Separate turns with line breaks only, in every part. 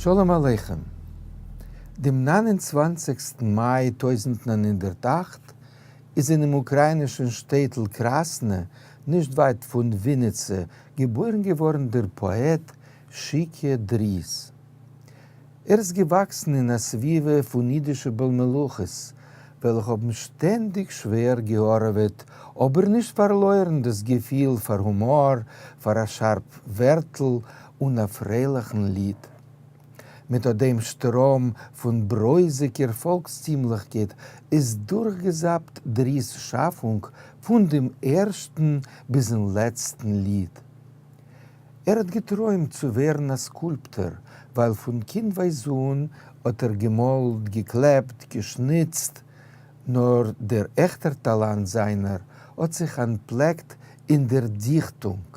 שלום עליכם. דעם 29סטן מאי 1908 איז אינעם אוקראינישן שטעטל קראסנע, נישט ווייט פון וויניצע, געבוירן געווארן דער פאעט שיקע דריז. ער איז געוואקסן אין א סביבה פון אידישע בעל מלאכות וועלכע האבן שטענדיג שווער געהארעוועט אבער נישט פארלוירן דאס געפיל פאר הומאר, פאר א שארף ווערטל און א פרייליכן ליד. מיט אט דעם שטראם פון ברויזיגער פאלקסטימליכקייט איז דורכגעזאפט דריז שאפונג פון דעם ערשטן ביזן לעצטן ליד. ער האט געטרוימט צו ווערן א סקולפטאר, ווייל פון קינדווייז אן האט ער געמאלט, געקלעפט, געשניצט, נאר דער עכטער טאלאנט זיינער האט זיך אנטפלעקט אין דער דיכטונג.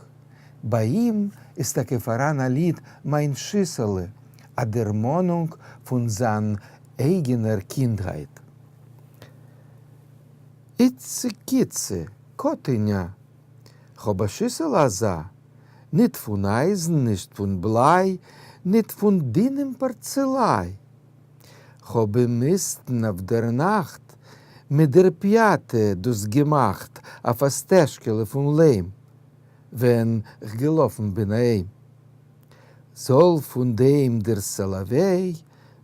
ביי אים איז טאקע פאראן א ליד מיין שיסעלע, א דערמאנונג פון זיין אייגענער קינדהייט. איצי-קיצי, קאטעניא, כ'האָב אַ שיסל אַזאַ, ניט פֿון אײַזן, נישט פֿון בלײַ, ניט פֿון דינעם פּאָרצעלײַ. כ'האָב אומיסטן אױף דער נאַכט מיט דער פּיאַטע דאָס געמאַכט אױף אַ סטעזשקעלע פֿון לײם, װען כ'געלאָפֿן בין אַהײם. זאָל פֿון דעם דער סאָלאָװײ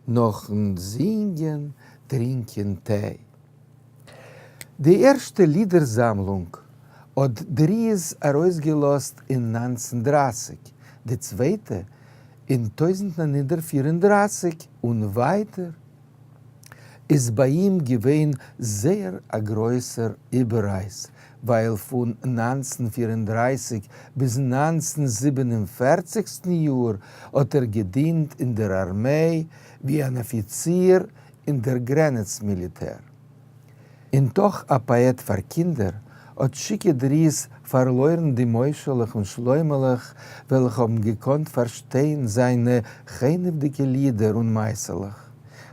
נאָכן זינגען טרינקען טײ. די ערשטע לידער-זאַמלונג האָט דריעס אַרויסגעלאָזט אין 1930, די צווייטע, אין 1934 און ווײַטער איז בײַ אים געווען זייער אַ גרויסער איבעררײַס, ווײַל פֿון 1934 ביזן 1947סטן יאָר האָט ער געדינט אין דער אַרמיי ווי אַן אָפֿיציר אין דער גרענעץ-מיליטער. אין תוך א פאעט פאר קינדער, האט שיקע דריז פארלוירן די מוישעלעך און שלוימעלעך וועלכע האבן געקאנט פארשטיין זיינע חנעוודיקע לידער און מעשה'לעך,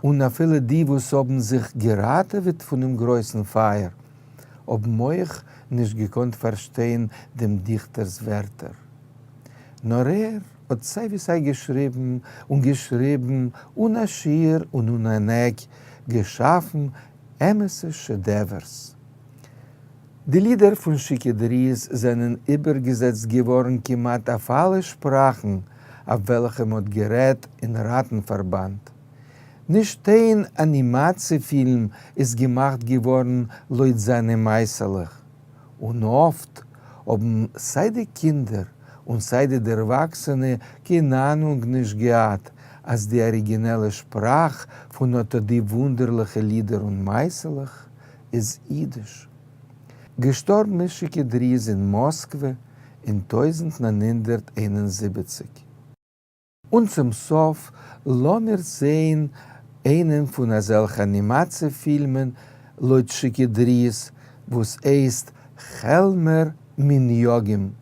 און אפילו די וואס האבן זיך געראטעוועט פונעם גרויסן פייער, האבן אויך נישט געקאנט פארשטיין דעם דיכטער'ס ווערטער. נאר ער האט סיי ווי סיי געשריבן און געשריבן אן א שיעור און אן אן עק, געשאפן אמת'ע שעדעווערס. די לידער פון שיקע דריז זענען איבערגעזעצט געווארן כמעט אויף אלע שפראכן אויף וועלכע מ'האט גערעדט אין ראטן-פארבאנד. נישט איין אנימאציע פילם איז געמאכט געווארן לויט זיינע מעשה'לעך. און אפט האבן סיי די קינדער און סיי די דערוואקסענע קיין אהנונג נישט געהאט אז די אריגינעלע שפראך פון אט די וואונדערליכע לידער און מעשה'לעך איז אידיש. געשטארבן איז שיקע דריז אין מאסקווע אין 1971. און צום סוף לאמיר זעהן איינעם פון אזעלכע אנימאציע פילמען לויט שיקע דריז וואס הייסט כעלמער מנהגים.